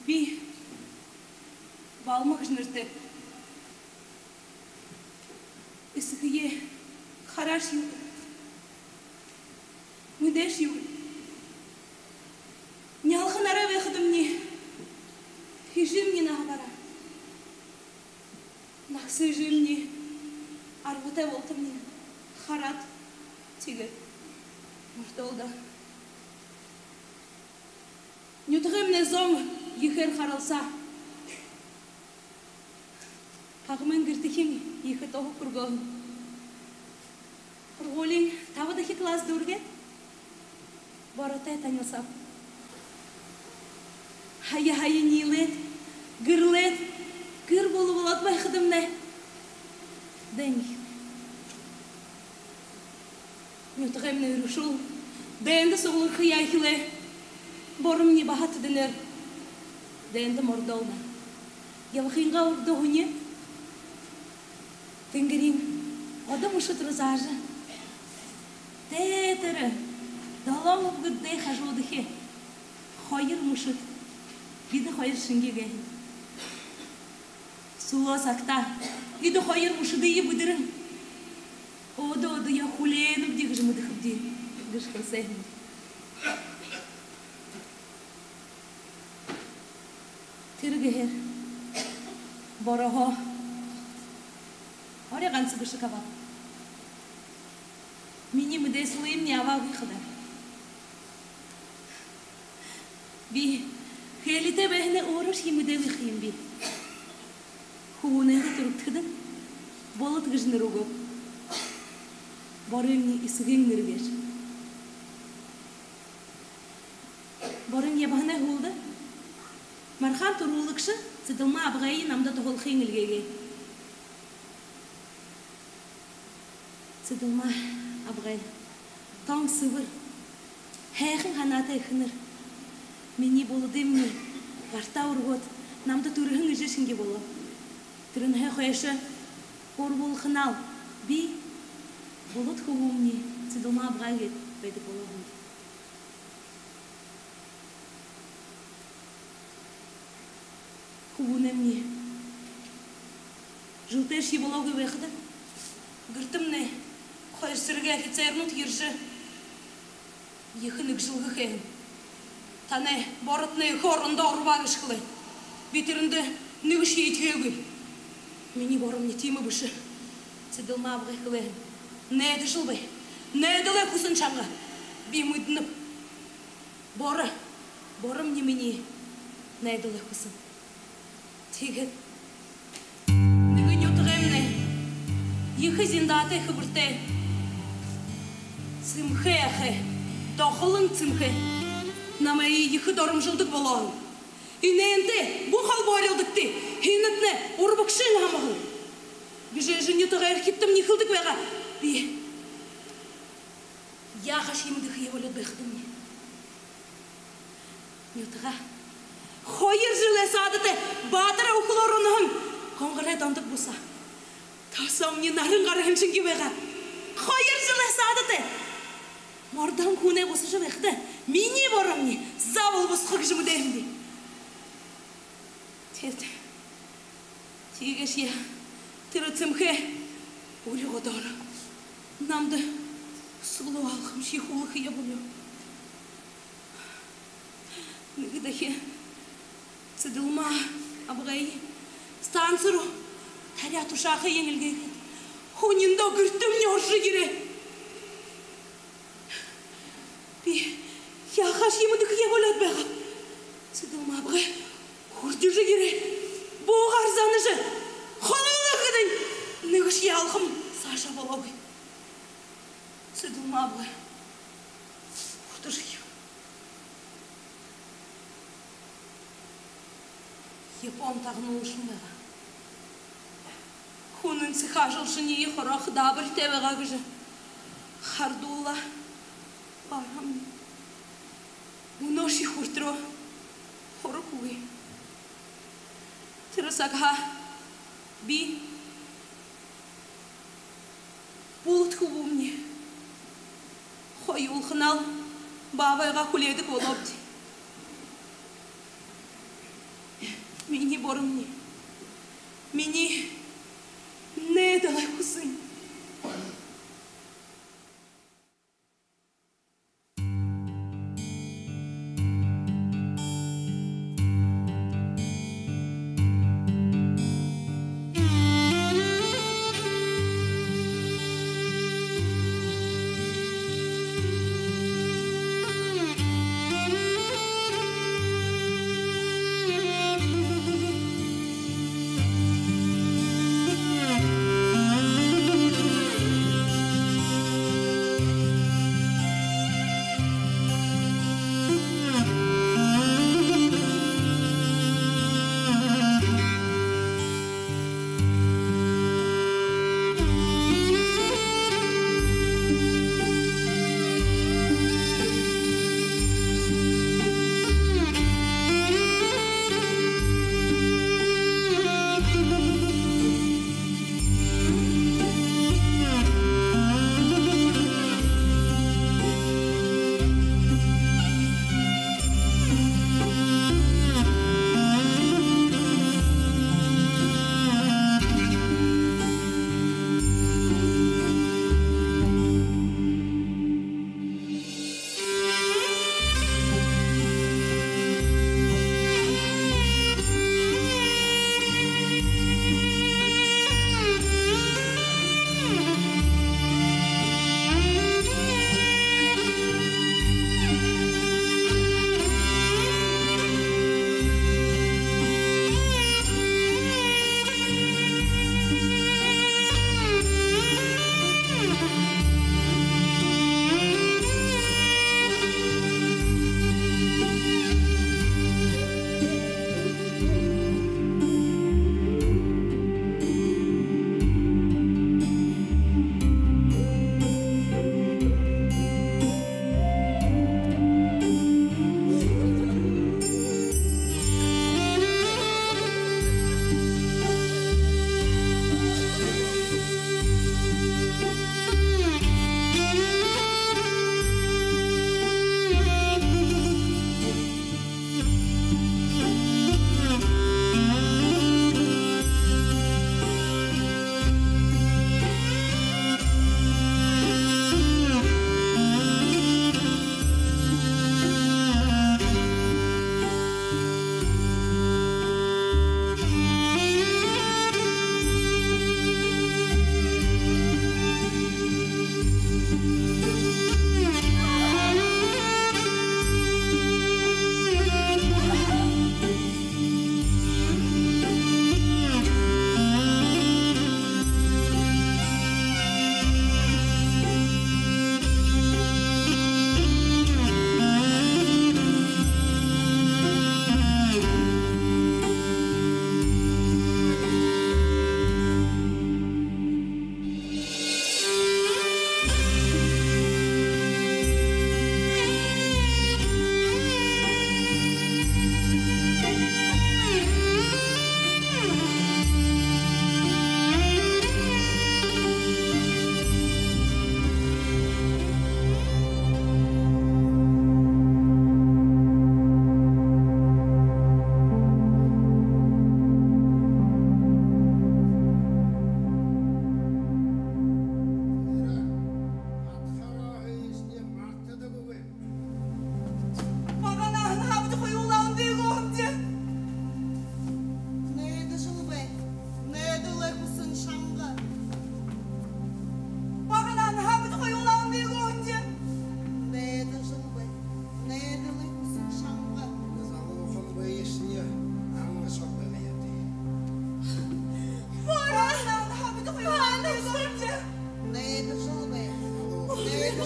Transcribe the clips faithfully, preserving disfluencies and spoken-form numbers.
Би Балма гэжэ нэрэтэйб. Эсэгэеэ хараашье гү, мэдээшье гү, нялха нарай байхадамни, эжымни наһа бараа. Нагаса эжымни арбатай болоторни хараад, тиигээд мордоол даа. Нютагаймнай зон ехээр харалсаа. Багамнай гэртэхин ехэ туһа хүргөө. Һургуулиин табадахи класс дүүргээд, Боротой танилсааб. Һая-һая ниилээд, гэрлээд, гэр бүлэ болоод байхадамнай, дайн эхилээ. Нютагаймнай эрэшүүл дайнда сугларха эхилээ. Боромни баһа тэдэнээр дайнда мордоол даа. Ялахынгаа урда һүни тэнгэриин Одо мүшэд руу заажа, тэ тэрэ долоон үбгэдэй хажуудахи хоёр мүшэд бидэ хоёр шэнги гэһэн. Сүлөө сагта эдэ хоёр мүшэдые бидэ өөдөө, өөдөө хүлеэнэбди гэжэ мэдэхэбди гэжэ хэлсэһэн. Тэрэ гэһээр бороһоо орой ганса бэшэг абааб. Минии мэдээсэлыемни абаагүй хадаа. Би хээлитэй байһанаа өөрөөшье мэдээгүй ха юм би. Хүбүүнэйнгээ түрэгдэхэдэнь Болод гэжэ нэрэ үгөөб. Боромни эсэгын нэрэ гээшэ. Бором ябаһанай һүүлдэ мархаан түрүүлэгшэ Цэдэлма абгайе намда туһалхыень эльгээгээ. Цэдэлма абгай тон сэбэр, һайхан һанаатай эхэнэр минии Болодыемни гартаа үргөөд, намда түрэһэн эжы шэнги болоо. Тэрэнһээ хойшо урбуулханаал би Болод хүбүүмни Цэдэлма абгай гээд байдаг болоо һэн. Хүбүүнэймни жэлтэйшье болоогүй байхада, гэртэмнай хоёр сэрэгэй офицернүүд ерэжэ, ехэ нэгжэлгэ хэһэн. Танай Боротнай ехэ орондоо урбаа гэжэ хэлээ. Би тэрэндэ нэгэшье этигээгүй. Минии Боромни тиимэ бэшэ. Цэдэлма абгай хэлэһэн: «Найдажал бай. Найдалай хүсэн шанга. Би мэдэнэб. Боро, Боромни минии найдалай хүсэн». Тиигээд нэгэ нютагаймнай ехэ зиндаатай, хэбэртэй Цэмхэ ахай, Дохолон Цэмхэ намайе ехэ доромжолдог болоо. Энээнтэй бү холбоорилдогты, энэтнай урбагшын һамган гэжэ эжы нютагаархидтамни хэлэдэг байгаа. Би яахашье мэдэхэеэ болёод байхадамни, нютагаа хоёр жэлэй саада тээ баатарай үхэлөөр унаһан Гонгорой Дондог бусаа тосоомни наран гараһан шэнги байгаа. Хоёр жэлэй саада тээ мордоһон хүнэй бусажа байхада, минии Боромни заабол бусаха гэжэ мэдээ һэм би. Тиигээд, тиигээшье тэрэ Цэмхэ үри бодоор намда сүлөө алхамшье хүлэхэеэ болёо. Нэгэ дахин Цэдэлма абгай станци руу таряа тушаахыень эльгээгээд, һүниндөө гэртэмни орожо ерээ. Би яахашье мэдэхэеэ болёод байгааб. Цэдэлма абгай хүртэжэ ерээ. Буугаар занажа, холоолоо гэхэдэнь, нэгэшье алхам саашаа болоогүй. Цэдэлма абгай хүтэжэ ябаа. Япон тагнуулшан байгаа. Хүнэн сэхэ ажалшаниие хорооһо даабаритай байгаа гэжэ хардуулаа. Баран мүнөөшье хүрэтэрөө һурахагүй. Тэрэ сагһаа би Болод хүбүүмни хоюулханаал баабайгаа хүлеэдэг болообди. Минии Боромни, минии найдалай хүсэн.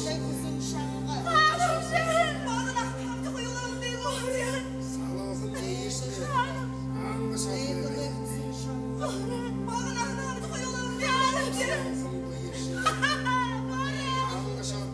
Хүсэн шанга. Багахан хамта хоюулаа үндэ горе. Салуухан дээшэнь. Ангашаал. Багахан хамта хоюулаа үндэ горе. Ангашаал.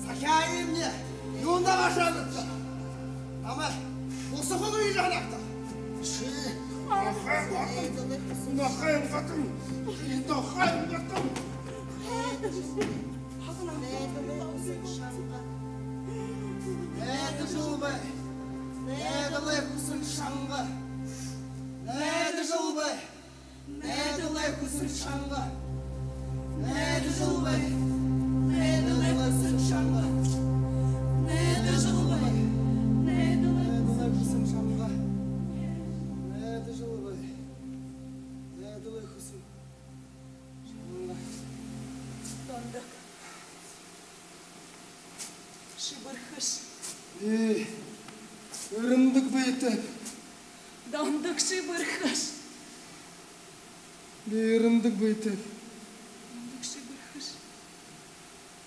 Сахяаемни, юундэ гашаа гүт? Намай бусахагүй гэжэ һанагты. Ши нохой хатан, нохой хатан, нохой хатан. Найдажал бай. Найдалай хүсэн шанга. Найдажал бай. Найдалай хүсэн шанга. Найдажал бай. Найдалай хүсэн шанга. Найдажал бай. Найдалай хүсэн шанга. Найдажал бай. Найдалай хүсэн шанга. Дондог. Ши бэрхэш. Ээ, эрэмдэг бэетэйб. Дондог, ши бэрхэш. Би эрэмдэг бэетэйб. Дондог, ши бэрхэш.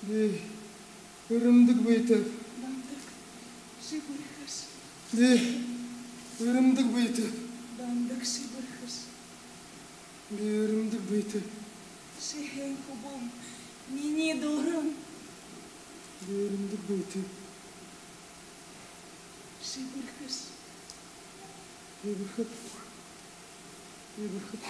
Би эрэмдэг бэетэйб. Дондог, ши бэрхэш. Би эрэмдэг бэетэйб. Дондог, ши бэрхэш. Би эрэмдэг бэетэйб. Ши хэн хүбүүн, минии дүүрэн. Би эрэмдэг бэетэйб. Ши бэрхэш. Би бэрхэб. Би бэрхэб.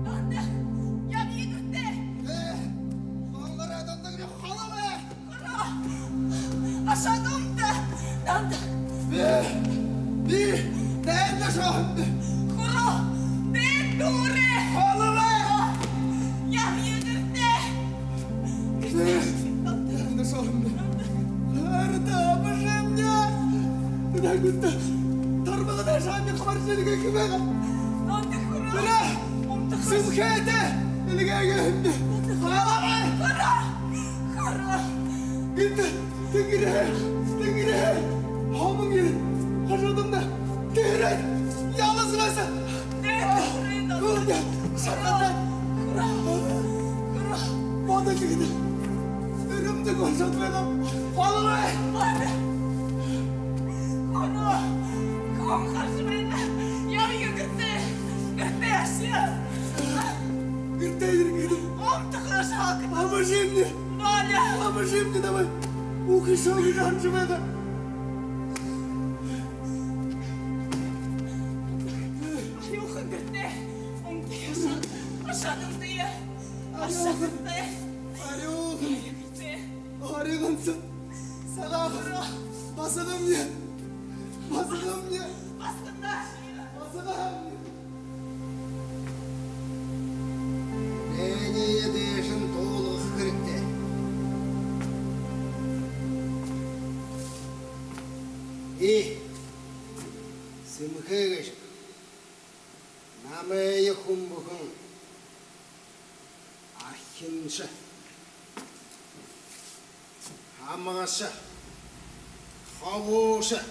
Дондог, ябая гэртээ. Э, хонгороо, Дондог, би холо бай. Хуруу, ашаад унта, Дондог. Би, би дайнда ошоһон. Хуруу, дайн дүүрээ. Холо бай. Ябая гэртээ. Гэртээ. Дайнда ошоһон. Арда, абажа минии. Дондог, гэртээ. Тарбагадай шамби хамаржа эльгээгээ байгаа. Дондог, хуруу. Бэрэ. Унтаха. Сэмхээтэй эльгээгээ һэмди. Хуруу. Хуруу. Гэнтэ тэнгэрээ, тэнгэрээ һомон ерээд, хажуудамда тэрэ ялас байса. Дондог, хуруу. Шататай. Хуруу. Хуруу. Бодо гэнтэ. Эрэмдэг болошоод байгаа. Холо бай. Хуруу. Хүн харжа байна. Ябая гэртээ. Гэртээ ашаа. Гэртээ ерээд. Унтаха шаг. Абажа минии. Ноля. Абажа минии, давай. Үхибүүн шог харжа байгаа. Аюухан гэртээ. Унтаха шаг. Ашаад унтая. Ашаад унтая. Аюухан. Аюухан. Аюухан. Сагаа. Басагамни. Басагамни. Басагамни. Басагамни. Энээниие дээшэнь туулгаха хэрэгтэй. Би Сэмхэ гээшэб. Намайе хүн бүхэн архинша, һамгаша, хобууша,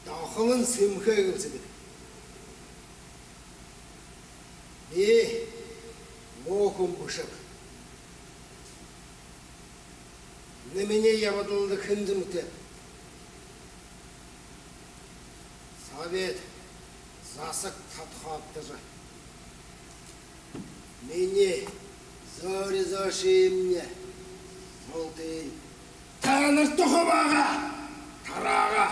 дохолон Сэмхэ гэлсэдэг. Би муу хүн бэшэб. Намайе ябадалда хэн зэмэтэй? Совет засаг тодхоогдожо, минии зөөри зөөшэмни. Бултыень таанарта хубаагаа, тараагаа.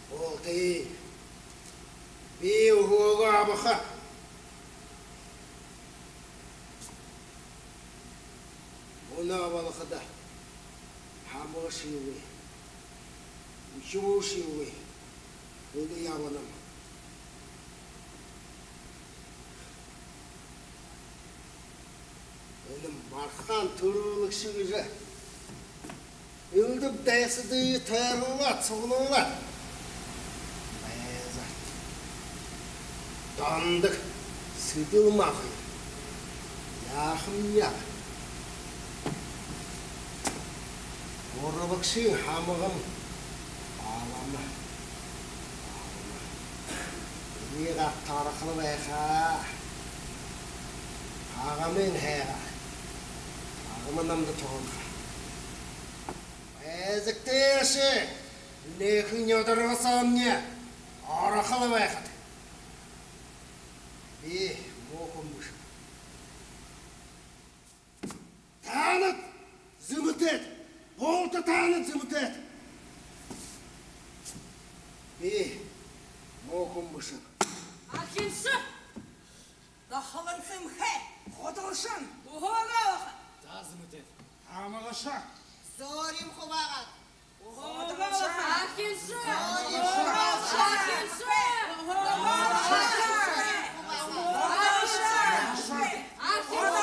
Бултыень би үһөөгөө абаха. Мүнөө болоходо һамгашьегүй, үхибүүшьегүй, үдэ ябанам. Энэ мархаан түрүүлэгшэ гэжэ элдэб дайсадые тойруулаад, суглуулаад байза. Дондог Сэдэлма хоёр яахамни? Гурбагшын һамган Балма. Балма. Эниие гарта орохол байха. Агамын һайгаа. Агама намда туһалха. Эзэгтэйши, нэгэ нёдорго соомни орохол байхат. Би муу хүн бэшэб. Таанад зэмэтэйт, булта таанад зэмэтэйт. Би муу хүн бэшэб. Архинша! Дохолон Сэмхэ! Худалшан! Үһөөгөө абаха! Заа, зэмэтэйт. Һамгаша! Зөөрием хубаагаад! Үһөөгөө абаха! Архинша! Зөөрием хубаагаад! Архинша! Үһөөгөө абаха! Архинша! Архинша!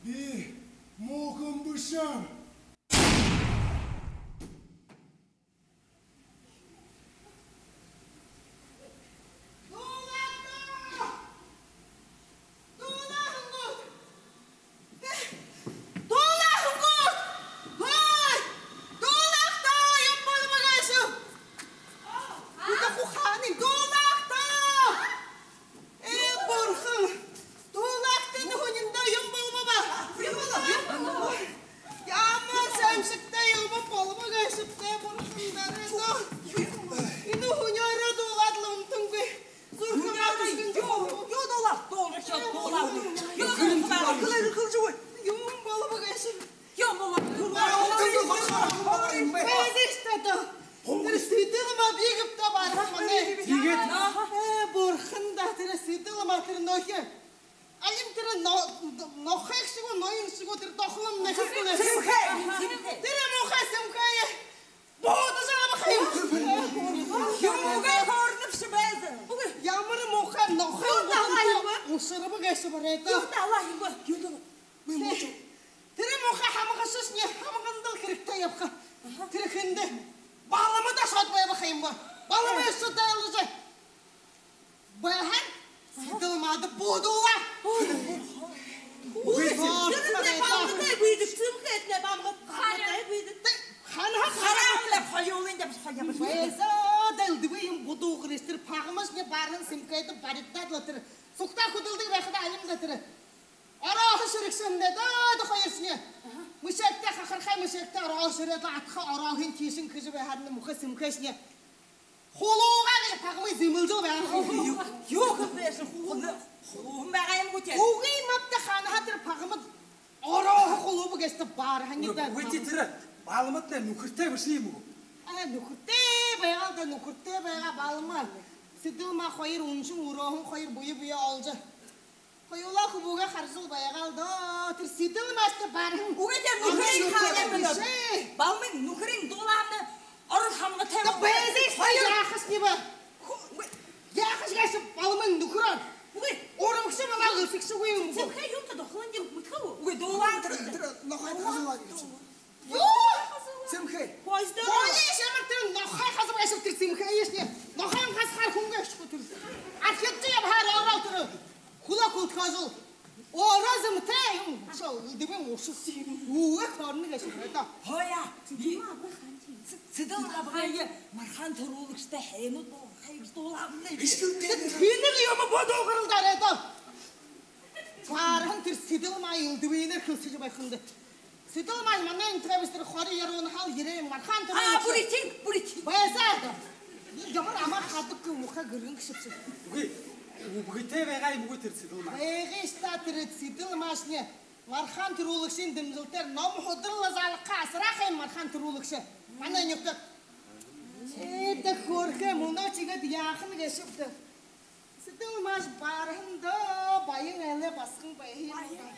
Би муу хүн бэшэб. Дуулаха даа! Дуулаха гүт! Дуулаха гүт! Ой! Дуулаха даа, юм болобо гээшэб! Үдэ хуу хаанаб, дуулаха даа! Ээ, бурхан! Дуулаха даа, энэ һүниндөө юм болобо ба! Ямар саймшагтай юм болобо гээшэб даа, бурхан даа, энэ. Энэ һүниеэрээ дуулаад лэ унтангүй. Зүрхэмни һүниеэрээ дуулаад, дуулаад, дуулаад. Юу дуулаад? Хэлэжэ үгы. Юм болобо гээшэб. Юм болобо. Байза даа. Тэрэ Сэдэлма би гээб даа, бараха манай. Тиигээд? Ээ, бурхан даа, тэрэ Сэдэлма, тэрэ нохой. Алим тэрэ но-, нохой гү, ноён гү, тэрэ дохолон нохой. Сэмхэ. Сэмхэ. Тэрэ муухай Сэмхэ. Буудажа абаха юм. Юугээ хөөрэнэбши байза? Ямар муухай нохой. Юу даа юм бэ? Мүшэрбэ гээшэ барайда. Юундэ алаа юм бэ? Юундэ? Мин мүшэр. Тэрэ муухай хамгашашни хамгандал хэрэгтэй ябаха. Аха. Тэрэ хэндэ? Балмада шууд байба ха юм бэ. Балма шууд дайлажа. Бэһэн Сэдэлмада бодуулаа. Үгы, Сэдэлмада бэйдэг, Сэмхэ эднэ бамгад, Сэмхэ бэйдэг. Ханаһаа харааб лэ, хоюулынь даб, хоюулынь. Бэзэ, дэлдэбэ юм бодуугар эстэр пагмашни баран Сэмхэдэ баригдаад лэ тэрэ. Сугтаа хүдэлдэг байхада алим да тэрэ. Орооһо шэрэгшэн даа, даа, хоёршни. Аха. Мэшэгтэй, хахархай мэшэгтэй орооһо шэрээд лэ, атха орооһыень тиишэнь хэжэ байхадань, муухай Сэмхэшни хулуугаа гээ, пагмые зэмэлжэл байгаа. Юу, юу хэлэбэши, хулуу-, хулууһан байгаа юм гү тээ? Үгы, мабта, ханаһаа тэрэ пагмада орооһо хулууб гээшэ бараһан юм даа. Үгы, тэрэ балмаднай нүхэртэй бэшэ юм гү? А, нүхэртэй байгаал даа, нүхэртэй байгаа балма. Сэдэлма хоёр үншэн үрөөһэн хоёр бэе бэеэ олжо. Хоюулаа хүбүүгээ харажал байгаал даа. Тэрэ Сэдэлмашни бараһан. Үгы, тэрэ нүхэрынь хаана юм бэ? Балмын нүхэрынь дуулаһан орон хамгатай. Бэзэ, хоёр яахашни бэ? Яахаш гээшэб, балмын нүхэрөөр. Үгы. Урмагша болоо, гэлсэгшэгүй юм. Сэмхэ юунта дохолон юм, мэдэхэ гү? Үгы, дуулаһан тэрэ, тэрэ нохой хазуулаа юм. Юу? Сэмхэ. Поезд. Поезд ямар тэрэ нохой хазуу гээшэб, тэрэ Сэмхэ гээшэни. Нохойн хазахаар хүн гээшэ гү тэрэ. Архидажа ябахаар ороо тэрэ. Хүлөө хүлдэхэ ажал. Ороо зэмэтэй юм. Шо, элдэбын ушар. Үгы, хорно гээшэ даа. Хойно. Сэдэлма абгайе мархан түрүүлэгшэдтэй хэнүүд болоо, хаяг дуулаһан юм. Эшхэлтэй. Тэнэг юм бодоогарал даа, даа. Бараһан тэрэ Сэдэлма элдэбынээр хэлсэжэ байхада. Сэдэлма манай энтэ бэшэ, тэрэ хори яруунаһаа ерээ, мархан түрүүлэгшэ. А, бүритин, бүритин. Бэзэ. Ямар амаа хадаггүй муухай гэргэн гээшэбши. Үгы, үбгэтэй байгаа юм гү тэрэ Сэдэлма? Байгыш даа, тэрэ Сэдэлмашни мархан түрүүлэгшын дэмжэлтээр ном худалаа, залхаа асараа ха юм мархан түрүүлэгшэ. Манай нютагта. Ээ, даа, хөөрхы, мүнөө тиигээд яахань гээшэб даа. Сэдэлмаш бараһан даа, баян айлай басаган байһан юм даа.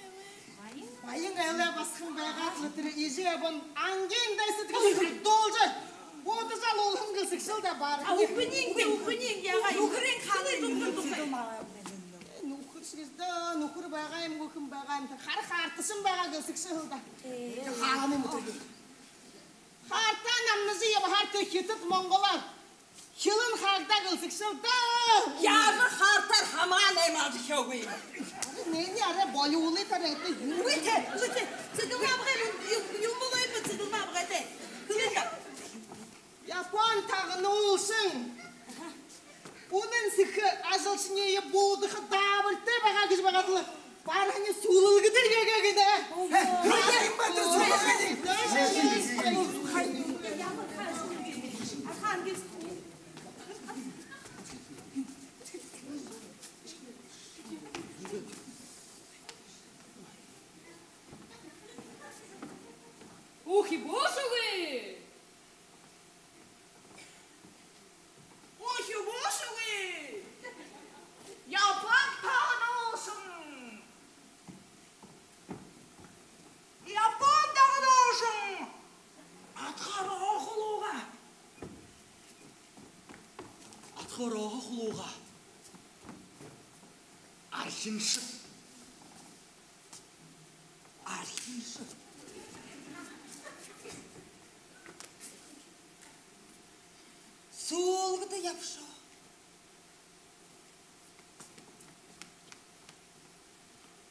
Баян айлай басаган байгаад лэ тэрэ эжы абань ангиин дайсад гэлсэжэ дуулжа, буудажа лэ үлэһэн гэлсэгшэл даа бараһан. А, үбгэниинь, үбгэниинь яагаа юм? Нүхэрынь хаана юм? Нүхэр, нүхэр. Нүхэршье даа, нүхэр байгаа юм гү, хэн байгаа юм? Хара хаарташан байгаа гэлсэгшэл даа. Ээ. Хаана юм тэрэ? Хаартаа намнажа ябахаар тэрэ Хитад Монголоор хилэн хаагдаа гэлсэгшэл даа. Яажа хаартаар хамаа наймаалжа хёогүй юм? Минии арай болюулай тарайтай. Үгы, үгы. Сэдэлма абгай, юм, юм, юм болоо юм, Сэдэлма абгай тээ. Хэлэе. Япон тагнуулшан. Үнэн сэхэ ажалшаниие буудаха даабаритай байгаа гэжэ байгаад лэ, бараһанай сүлэлгэдэ егээ гэнэ. Үхибүүшэгүй! Үхибүүшэгүй! Япон тагнуулшан! Япон тагнуулшан! Адхараа хулуугаа! Адхараа хулуугаа! Архиншад! Архиншад! Сүлэлгэдэ ябашоо.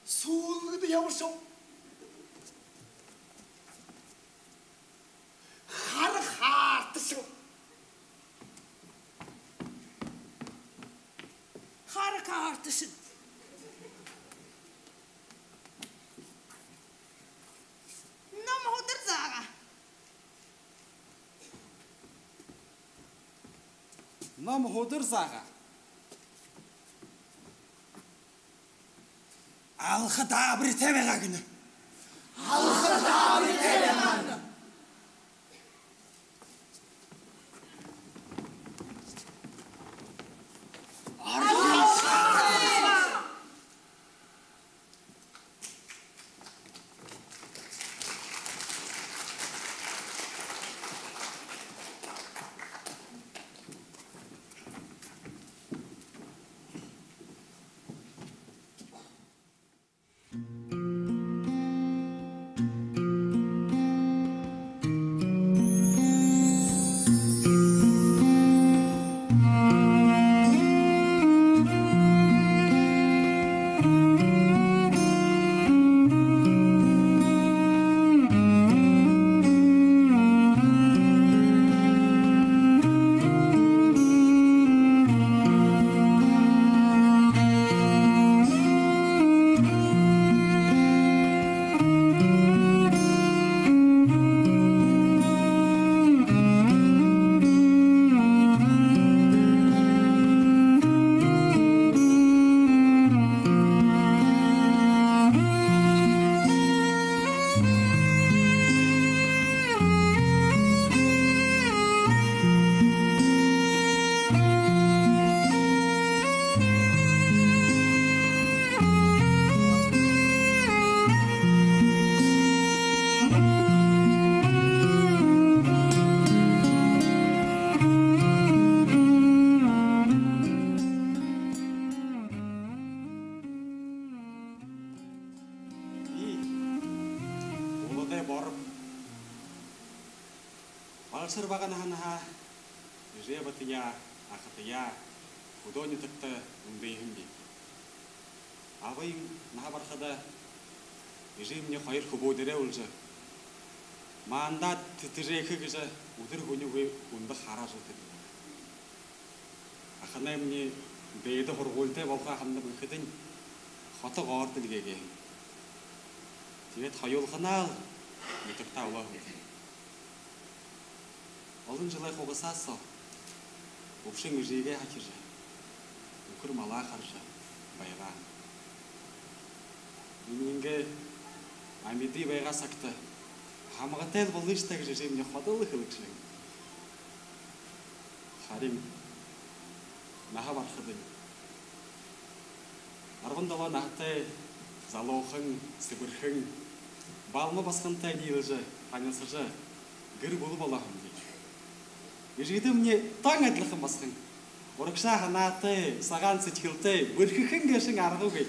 Сүлэлгэдэ ябашоо. Хара хаарташан. Хара хаарташан. Ном худар заагаа. Ном худар заагаа. Алаха даабаритай байгаа гэнэ. Алаха даабаритай байгаа гэнэ. Асар бага наһанһаа эжы абатаяа, ахатаяа хүдөө нютагта үндыһэн би. Абын наһа барахада эжымни хоёр хүбүүдээрээ үлэжэ, маанадаа тэтэжээхэ гэжэ үдэр һүнигүй хүндэ хаража үгэхэдэнь, ахамни дээдэ һургуулитай болохо һанаа гэхэдэнь, хото гоордо эльгээгээ һэн. Тиигээд хоюулханаал нютагтаа үлөөһэн. Олон жэлэй хугасаа соо үбшэн эжыгээ һахижа, үхэр малаа хаража байгаа. Энээнгээ амиды байгаа сагта һамгатайл болыш даа гэжэ эжымни ходол хэлэгшэ. Харин наһа барахадань, арбан долоо наһатай залуухан, сэбэрхэн, Балма басагантай ниилэжэ, танилсажа, гэр бүлэ болооһон би. Эжыдэмни тон адляхан басаган. Урагшаа һанаатай, сагаан сэдьхэлтэй, бэрхэхэн гээшэнь аргагүй.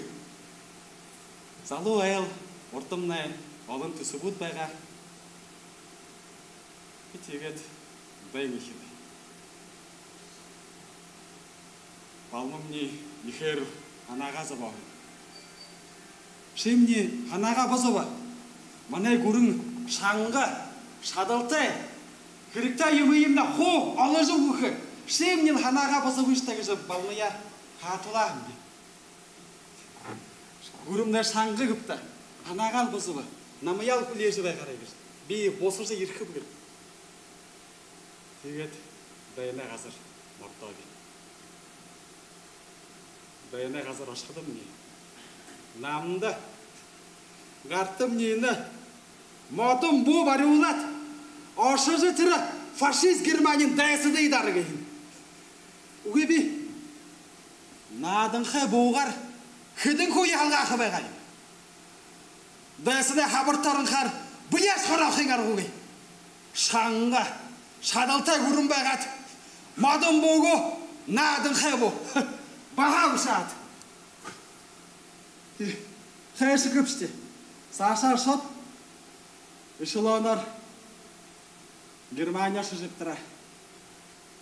Залуу айл урдамнай олон түсэбүүд байгаа. Тиигээд дайн эхилээ. Балмамни ехээр һанаагаа зобооһон. Шимни һанаагаа бо зобо. Манай гүрэн шанга, шадалтай, хэрэгтэй юумыемнай хуу оложо үгэхэ. Шимни һанаагаа бо зобыш даа гэжэ Балмаяа һаатуулаа һэм би. Гүрэмнай шанга гээб даа. Һанаагаал бо зобо. Намаяал хүлеэжэ байгаарай гэжэ. Би бусажа ерэхэб гээд. Тиигээд дайнай газар мордоо би. Дайнай газар ошоходомни, намда гартамни энэ модон буу барюулаад, ошожо тэрэ фашист Германиин дайсадые дара гэһэн. Үгы, би нааданхай буугаар хэдэн хуу яһалгааха байгаа юм. Дайсадай хабарта оронхоор бэеэш хороохын аргагүй. Шанга, шадалтай гүрэн байгаад, модон буу гү, нааданхай буу. Баһа ушаад. Хайшаг гээбши даа. Саашаа ошоод, эшелоноор Германи ошожо ябатараа,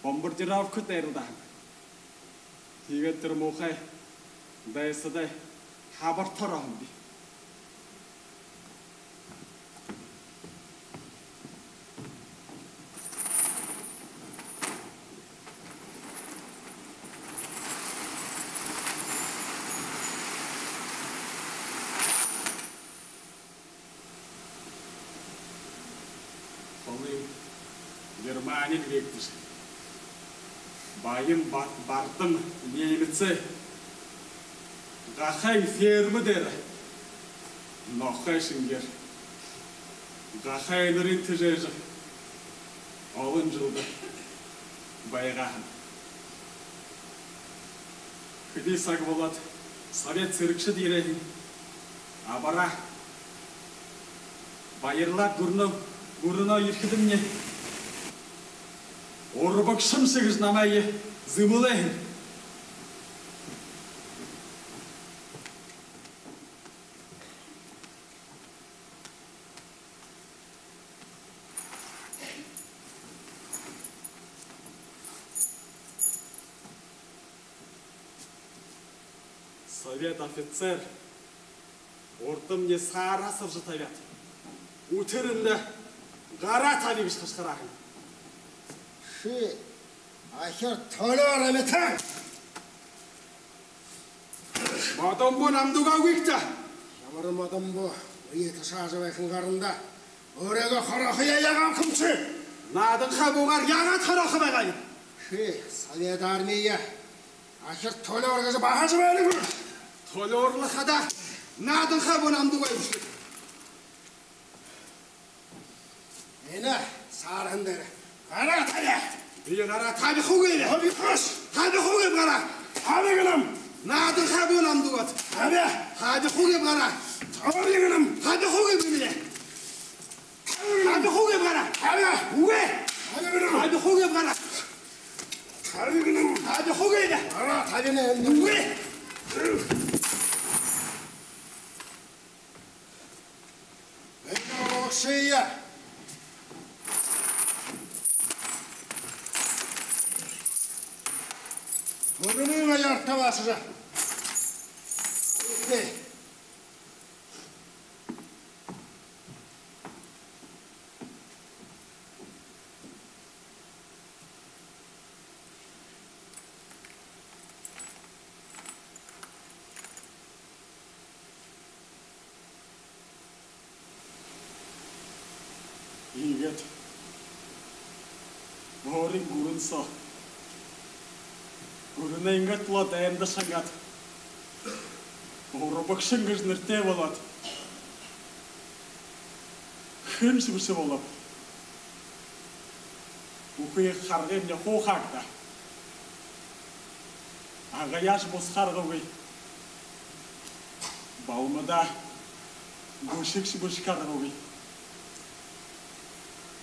бомбардировка дайралдаа һэм. Тиигээд тэрэ муухай дайсадай хабарта ороо һэм би. Холын Германи эльгээгдэжэ, баян ба-, бардам немецэй гахайн фермэ дээрэ нохой шэнгеэр гахайнуудые тэжээжэ, олон жэлдэ байгаа һэм. Хэды саг болоод, совет сэрэгшэд ерээ һэн. Абараа, баярлаад гүрэнөө, гүрэнөө ерэхэдэмни, урбагшамши гэжэ намайе зэмэлээ һэн. Совет офицер урдамни саарһа асаржа табяад, үтэр эндэ гараа табия гэжэ хашхараа һэн. Ши ахир толёор амитан. Модон буу намда үгөөгүй гүт? Ямар модон буу? Үе ташаажа байһан гаранда өөрыгөө хороохоёо яагааб хүмши. Нааданхай буугаар яагаад хороохо байгаа юм? Ши совет армиие ахир толёор гэжэ баһажа байна гү? Толёорлохо даа, нааданхай буу намда үгөөгүй гүш? Энэ саарһан дээрэ гараа табяа. Би гараа табихагүйб. Табихаш. Табихагүйб гараа. Таби гэнэм. Нааданхай буу намда үгөөт. Табяа. Табихагүйб гараа. Таби гэнэм. Табихагүйб гэнэ. Табихагүйб гараа. Табяа. Үгы. Таби гэнэм. Табихагүйб гараа. Таби гэнэм. Табихагүйб. Гараа табина. Үгы. Энэ урагшаа. Гүрэнэй аяар табаашажа. Эй. Иигээд өөрын гүрэн соо гүрэнэйнгээ түлөө дайнда шангаад, урбагшан гэжэ нэрэтэй болоод, хэншье бэшэ болооб. Бүхы харгымни хуу хаагдаа. Агаяаш бусаха аргагүй. Балмадаа бэшэгшье бэшэхэ аргагүй.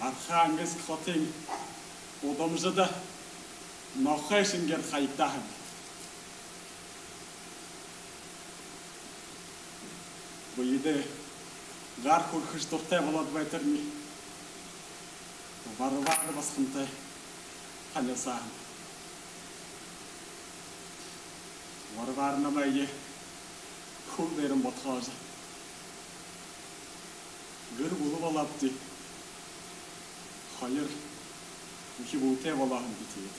Архангельск хотын гудамжада нохой шэнгеэр хаягдаа һэм. Бэедээ гар хүрэхэшье дуратай болоод байтарни, Варвара басагантай танилсаа һэм. Варвара намайе хүл дээрэнь бодхоожо, гэр бүлэ болообди. Хоёр үхибүүтэй болоо һэмди тиигээд.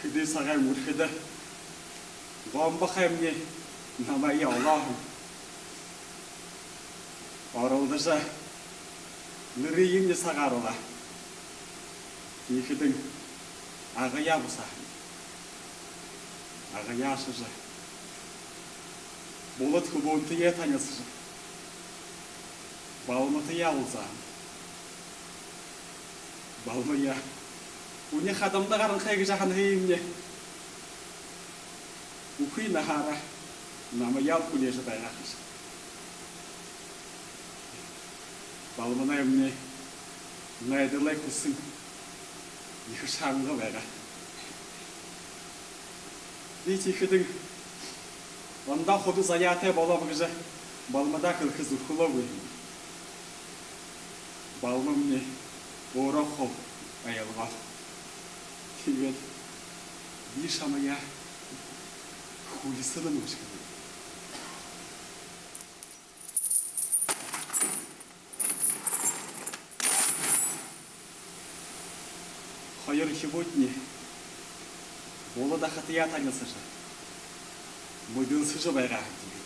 Хэды сагай үнгэрхэдэ, гомбо ахаймни намайе олоо һэн. Оролдожо, нэрыемни сагааруулаа. Тиихэдэнь Агаяа бусаа һэн. Агаяа ошожо, булад хүбүүнтэеэ танилсажа, Балматаяа уулзаа һэн. Балмаяа үни хадамда гаранхай гэжэ һанаһыемни, үхы наһаараа намайе хүлеэжэ байгаа һэн. Балманаймни найдалай хүсэн ехэ шанга байгаа. Би тиихэдэнь ондоо хуби заяатай болооб гэжэ Балмадаа хэлэхэ зүрхэлөөгүй һэм. Балмамни өөрөө хуу ойлгоо. Тиигээд би шамайе хүлисэнэм гэжэ хэлээ. Хоёр үхибүүдни булад ахатаяа танилсажа, мэдэлсэжэ байгаа һэн тиигээд.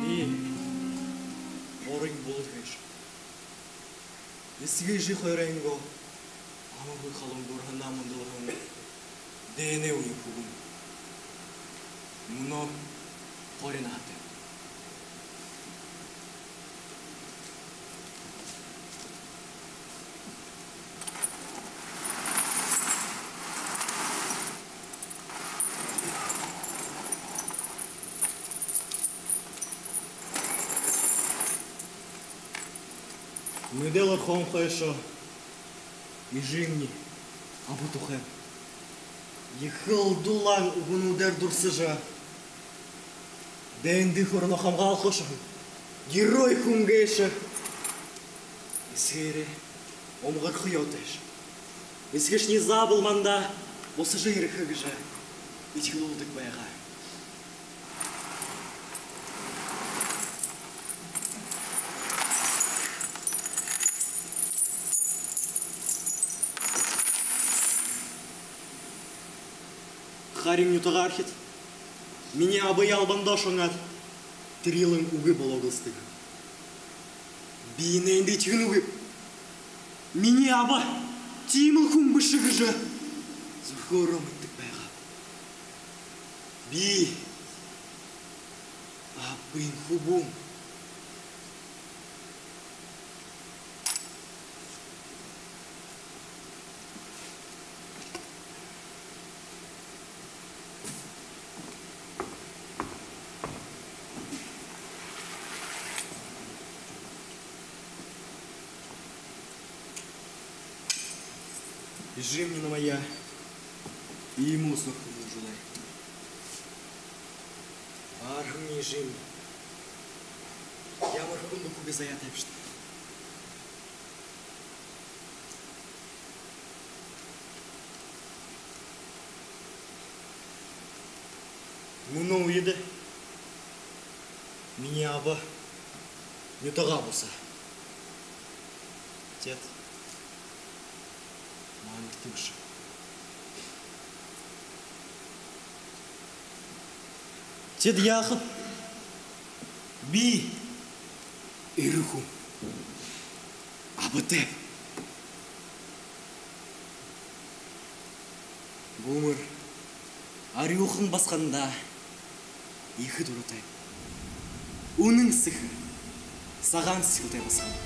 Би өөрын булад һайшан, эсэгы эжы хоёройнгоо амаргүй халуун дурһанаа мандалһан дайнай үеын хүбүүн. Мүнөө хорин наһатайб. Мэдэл орохоһон хойшо эжымни, аба тухайм ехэл дулаан үгэнүүдээр дурсажа, Дайнда хүрэнэ хамгаалха шахуу герой хүн гээшэ эсэгээрээ омогорхоёо тайшаа. Эсэгэшни заабол манда бусажа ерэхэ гэжэ этигэлүүлдэг байгаа. Харин нютагаархид минии абые албандаа шунгаад, тэрьелэн үгы болоо гэлсэдэг. Би энээндэ этигэнэгүйб. Минии аба тиимэл хүн бэшэ гэжэ зүрхөөрөө мэдэдэг байгааб. Би абын хүбүүн. Эжымни намайе иимэ үсөөр хүндэлжэ үлөө. Арһамни эжымни ямар хүндэ хүбүүн заяатайбши. Мүнөө үедэ минии аба нютагаа бусаа. Теэд мандаа түгэшэ. Теэд яахаб? Би эрэ хүн. Абатайб. Гүмэр арюухан басаганда ехэ дуратайб. Үнэн сэхэ, сагаан сэдьхэлтэй басаган.